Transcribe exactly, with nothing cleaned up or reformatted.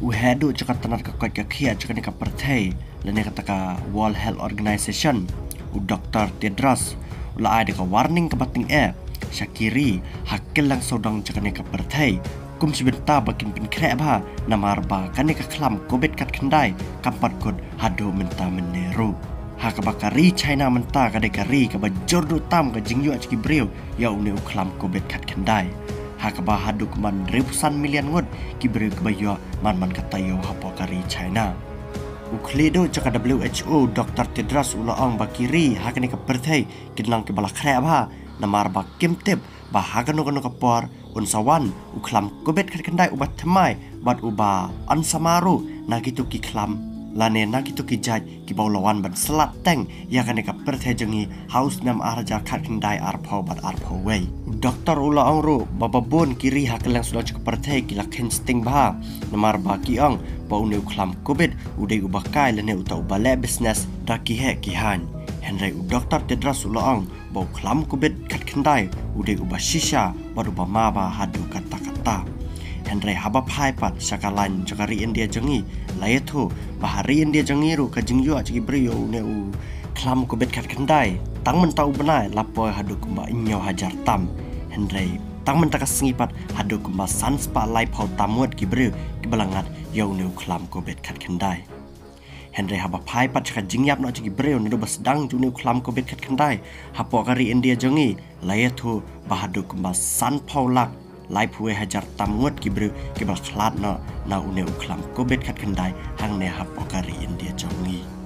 U heh duh jong ka tnat ka koit ka khiah jong kane ka pyrthei lane kata ka World Health Organization, u Doktor Tedros, u la ai da ka warning kaba tyngeh sha ki ri ha kylleng sawdong jong kane ka pyrthei, kum shi bynta ba kin pynkhreh bha, namar ba kane ka khlam Covid khatkhyndai kam pat kut haduh mynta mynne ruh. Ha kaba ka ri China mynta ka dei ka ri kaba jur duh tam ka jingïoh jong ki briew ïa une u khlam Covid khatkhyndai, ha kaba haduh kumba hynriewphew san million ngut ki briew kiba ïoh man man ka taïew hapoh ka ri China. U khlieh duh jong ka W H O, Doktor Tedros, u la ong ba ki ri ha kane ka pyrthei kin long kiba la khreh bha, namar ba kim tip ba ha kano kano ka por un sa wan u khlam Covid khatkhyndai uba thymmai bad uba yn samar ruh na kito ki khlam lane na kito ki jait kiba u la wan ban slat teng ïa kane ka pyrthei jong ngi ha u snem ar hajar khatkhyndai arphew bad arphew wei. U doktor u la ong ruh ba ba bun ki ri ha kylleng sawdong jong ka pyrthei ki la kheiñ sting bha, namar ba ki ong ba une u khlam Covid u dei uba kai lane uta uba leh business da ki heh ki haiñ. Hynrei u Doktor Tedros u la ong ba u khlam Covid khatkhyndai u dei uba shisha bad uba ma bha haduh katta katta. Hynrei haba phai pat sha ka lain jong ka ri India jong ngi, la ïathuh ba ha ri India jong ngi ruh ka jingïoh jong ki briew ïa une u khlam Covid khatkhyndai tang mynta u bnai la poi haduh kumba hynñiew hajar tam. Hynrei tang mynta ka sngi pat haduh kumba san spah laiphew tam ngut ki briew kiba la ngat ïa une u khlam Covid khatkhyndai. Hynrei haba phai pat sha ka jingïap noh jong ki briew naduh ba sdang jong une u khlam Covid khatkhyndai hapoh ka ri India jong ngi, la ïathuh ba haduh kumba sanphew lak laiphew wei hajar tam ngut ki briew kiba la khlad noh na une u khlam Covid khatkhyndai hangne hapoh ka ri India jong ngi.